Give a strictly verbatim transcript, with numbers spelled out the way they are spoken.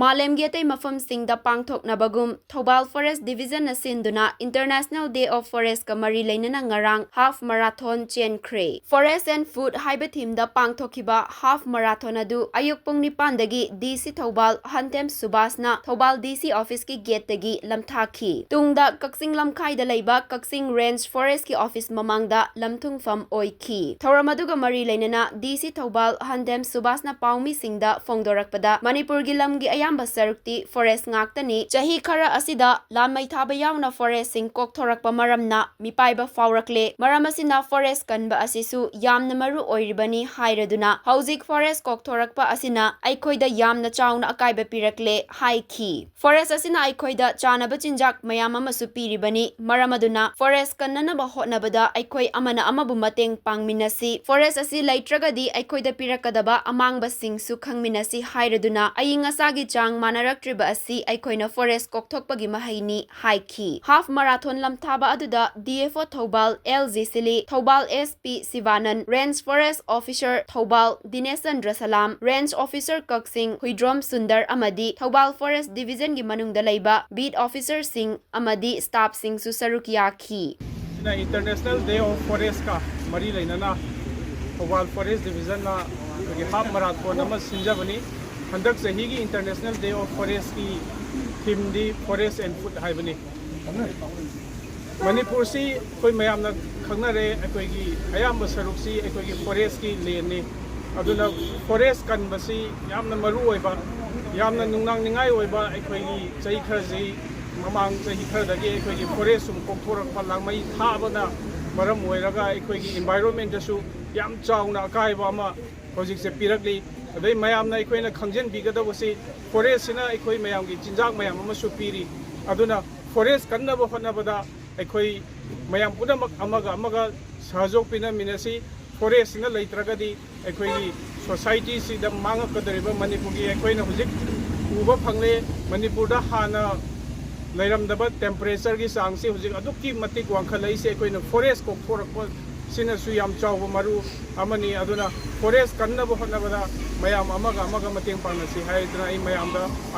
ꯃꯥꯂꯦꯝꯒꯤ ꯑꯇꯩ ꯃꯐꯝꯁꯤꯡꯗ ꯄꯥꯡꯊꯣꯛꯅꯕꯒꯨꯝ ꯊꯧꯕꯥꯜ Forest Division ꯅ ꯁꯤꯟꯗꯨꯅ International Day of Forest ꯀ ꯃꯔꯤ ꯂꯩꯅꯅ ꯉꯔꯥꯡ half marathon ꯆꯦꯟꯈ꯭ꯔꯦ꯫ Forest and Food ꯍꯥꯏꯕ theme ꯗ ꯄꯥꯡꯊꯣꯛꯈꯤꯕ half marathon ꯑꯗꯨ ꯑꯌꯨꯛ ꯄꯨꯡ ꯅꯤꯄꯥꯟꯗꯒꯤ D C Thoubal ꯍꯟꯇꯦꯝ ꯁꯨꯕꯥꯁꯅ Thoubal D C office ꯀꯤ gate ꯇꯒꯤ ꯂꯝꯊꯥꯈꯤ꯫ ꯇꯨꯡꯗ ꯀꯛꯆꯤꯡ ꯂꯝꯈꯥꯏꯗ ꯂꯩꯕ ꯀꯛꯆꯤꯡ Range Forest ꯀꯤ office ꯃꯃꯥꯡꯗ ꯂꯝꯊꯨꯡꯐꯝ ꯑꯣꯏꯈꯤ꯫ ꯊꯧꯔꯝ ꯑꯗꯨꯒ ꯃꯔꯤ ꯂꯩꯅꯅ D C ꯊꯧꯕꯥꯜ ꯍꯟꯇꯦꯝ ꯁꯨꯕꯥꯁꯅ ꯄꯥꯎꯃꯤꯁꯤꯡꯗ ꯐꯣꯡꯗꯣꯔꯛꯄꯗ, ꯃꯅꯤꯄꯨꯔꯒꯤ ꯂꯝꯒꯤ ꯑꯌꯥꯝꯕ ꯁꯔꯨꯛꯇꯤ forest ꯉꯥꯛꯇꯅꯤ꯫ ꯆꯍꯤ ꯈꯔ ꯑꯁꯤꯗ ꯂꯥꯟꯃꯩ ꯊꯥꯕ ꯌꯥꯎꯅ forest ꯁꯤꯡ ꯀꯣꯛꯊꯣꯔꯛꯄ ꯃꯔꯝꯅ ꯃꯤꯄꯥꯏꯕ ꯐꯥꯎꯔꯛꯂꯦ꯫ ꯃꯔꯝ ꯑꯁꯤꯅ forest ꯀꯟꯕ ꯑꯁꯤꯁꯨ ꯌꯥꯝꯅ ꯃꯔꯨ ꯑꯣꯏꯔꯤꯕꯅꯤ ꯍꯥꯏꯔꯗꯨꯅ, ꯍꯧꯖꯤꯛ forest ꯀꯣꯛꯊꯣꯔꯛꯄ ꯑꯁꯤꯅ ꯑꯩꯈꯣꯏꯗ ꯌꯥꯝꯅ ꯆꯥꯎꯅ ꯑꯀꯥꯏꯕ ꯄꯤꯔꯛꯂꯦ ꯍꯥꯏꯈꯤ꯫ Forest ꯑꯁꯤꯅ ꯑꯩꯈꯣꯏꯗ ꯆꯥꯅꯕ ꯆꯤꯟꯖꯥꯛ ꯃꯌꯥꯝ ꯑꯃꯁꯨ ꯄꯤꯔꯤꯕꯅꯤ꯫ ꯃꯔꯝ ꯑꯗꯨꯅ forest ꯀꯟꯅꯅꯕ ꯍꯣꯠꯅꯕꯗ ꯑꯩꯈꯣꯏ ꯑꯃꯅ ꯑꯃꯕꯨ ꯃꯇꯦꯡ ꯄꯥꯡꯃꯤꯟꯅꯁꯤ꯫ Forest ꯑꯁꯤ ꯂꯩꯇ꯭ꯔꯒꯗꯤ ꯑꯩꯈꯣꯏꯗ ꯄꯤꯔꯛꯀꯗꯕ ꯑꯃꯥꯡꯕꯁꯤꯡꯁꯨ ꯈꯪꯃꯤꯟꯅꯁꯤ ꯍꯥꯏꯔꯗꯨꯅ, ꯑꯏꯪ ꯑꯁꯥꯒꯤ ꯆꯥꯡ ꯃꯥꯟꯅꯔꯛꯇ꯭ꯔꯤꯕ ꯑꯁꯤ ꯑꯩꯈꯣꯏꯅ forest ꯀꯣꯛꯊꯣꯛꯄꯒꯤ ꯃꯍꯩꯅꯤ ꯍꯥꯏꯈꯤ꯫ Half marathon ꯂꯝꯊꯥꯕ ꯑꯗꯨꯗ D F O Thoubal L G ꯁꯤꯂꯤ, Thoubal S P ꯁꯤꯕꯥꯅꯟ, Range Forest Officer Thoubal ꯗꯤꯅꯦꯁ ꯆꯟꯗ꯭ꯔ ꯁꯂꯥꯝ, Range Officer ꯀꯛꯆꯤꯡ ꯍꯨꯏꯗ꯭ꯔꯣꯝ ꯁꯨꯟꯗꯔ ꯑꯃꯗꯤ ꯊꯧꯕꯥꯜ Forest Division ꯒꯤ ꯃꯅꯨꯡꯗ ꯂꯩꯕ beat officer ꯁꯤꯡ ꯑꯃꯗꯤ staff ꯁꯤꯡꯁꯨ ꯁꯔꯨꯛ ꯌꯥꯈꯤ꯫ ꯁꯤꯅ International Day of Forest ꯀ ꯃꯔꯤ ꯂꯩꯅꯅ ꯊꯧꯕꯥꯜ Forest Division ꯅ ꯑꯩꯈꯣꯏꯒꯤ half marathon ꯑꯃ ꯁꯤꯟꯖꯕꯅꯤ꯫ ꯍꯟꯗꯛ ꯆꯍꯤꯒꯤ International Day of Forest ꯀꯤ theme D Forest and Food ꯍꯥꯏꯕꯅꯤ꯫ ꯃꯅꯤꯄꯨꯔꯁꯤ ꯑꯩꯈꯣꯏ ꯃꯌꯥꯝꯅ ꯈꯪꯅꯔꯦ, ꯑꯩꯈꯣꯏꯒꯤ ꯑꯌꯥꯝꯕ ꯁꯔꯨꯛꯁꯤ ꯑꯩꯈꯣꯏꯒꯤ forest ꯀꯤ land ꯅꯤ꯫ ꯑꯗꯨꯅ forest ꯀꯟꯕꯁꯤ ꯌꯥꯝꯅ ꯃꯔꯨ ꯑꯣꯏꯕ, ꯌꯥꯝꯅ ꯅꯨꯡꯅꯥꯡꯅꯤꯡꯉꯥꯏ ꯑꯣꯏꯕ, ꯑꯩꯈꯣꯏꯒꯤ ꯆꯍꯤ ꯈꯔꯁꯤ, ꯃꯃꯥꯡ ꯆꯍꯤ ꯈꯔꯗꯒꯤ ꯑꯩꯈꯣꯏꯒꯤ forest ꯁꯨꯝ ꯀꯣꯛꯊꯣꯔꯛꯄ, ꯂꯥꯡꯃꯩ ꯊꯥꯕꯅ ꯃꯔꯝ ꯑꯣꯏꯔꯒ ꯑꯩꯈꯣꯏꯒꯤ environment ꯇꯁꯨ ꯌꯥꯝ ꯆꯥꯎꯅ ꯑꯀꯥꯏꯕ ꯑꯃ ꯍꯧꯖꯤꯛꯁꯦ ꯄꯤꯔꯛꯂꯤ꯫ ꯑꯗꯩ ꯃꯌꯥꯝꯅ ꯑꯩꯈꯣꯏꯅ ꯈꯪꯖꯤꯟꯕꯤꯒꯗꯧꯕꯁꯤ, forest ꯁꯤꯅ ꯑꯩꯈꯣꯏ ꯃꯌꯥꯝꯒꯤ ꯆꯤꯟꯖꯥꯛ ꯃꯌꯥꯝ ꯑꯃꯁꯨ ꯄꯤꯔꯤ꯫ ꯑꯗꯨꯅ forest ꯀꯟꯅꯕ ꯍꯣꯠꯅꯕꯗ ꯑꯩꯈꯣꯏ ꯃꯌꯥꯝ ꯄꯨꯝꯅꯃꯛ ꯑꯃꯒ ꯑꯃꯒ ꯁꯍꯖꯣꯛ ꯄꯤꯅꯃꯤꯟꯅꯁꯤ꯫ Forest ꯁꯤꯅ ꯂꯩꯇ꯭ꯔꯒꯗꯤ ꯑꯩꯈꯣꯏꯒꯤ society ꯁꯤꯗ ꯃꯥꯡꯉꯛꯀꯗꯧꯔꯤꯕ ꯃꯅꯤꯄꯨꯔꯒꯤ, ꯑꯩꯈꯣꯏꯅ ꯍꯧꯖꯤꯛ ꯎꯕ ꯐꯪꯂꯦ, ꯃꯅꯤꯄꯨꯔꯗ ꯍꯥꯟꯅ ꯂꯩꯔꯝꯗꯕ temperature ꯒꯤ ꯆꯥꯡꯁꯤ ꯍꯧꯖꯤꯛ ꯑꯗꯨꯛꯀꯤ ꯃꯇꯤꯛ ꯋꯥꯡꯈꯠꯂꯛꯏꯁꯦ ꯑꯩꯈꯣꯏꯅ forest ꯀꯣꯛꯊꯣꯔꯛꯄ ꯁꯤꯅꯁꯨ ꯌꯥꯝ ꯆꯥꯎꯕ ꯃꯔꯨ ꯑꯃꯅꯤ꯫ ꯑꯗꯨꯅ ꯐꯣꯔꯦꯁ ꯀꯟꯅꯕ ꯍꯣꯠꯅꯕꯗ ꯃꯌꯥꯝ ꯑꯃꯒ ꯑꯃꯒ ꯃꯇꯦꯡ ꯄꯥꯡꯅꯁꯤ ꯍꯥꯏꯗꯨꯅ ꯑꯩ ꯃꯌꯥꯝꯗ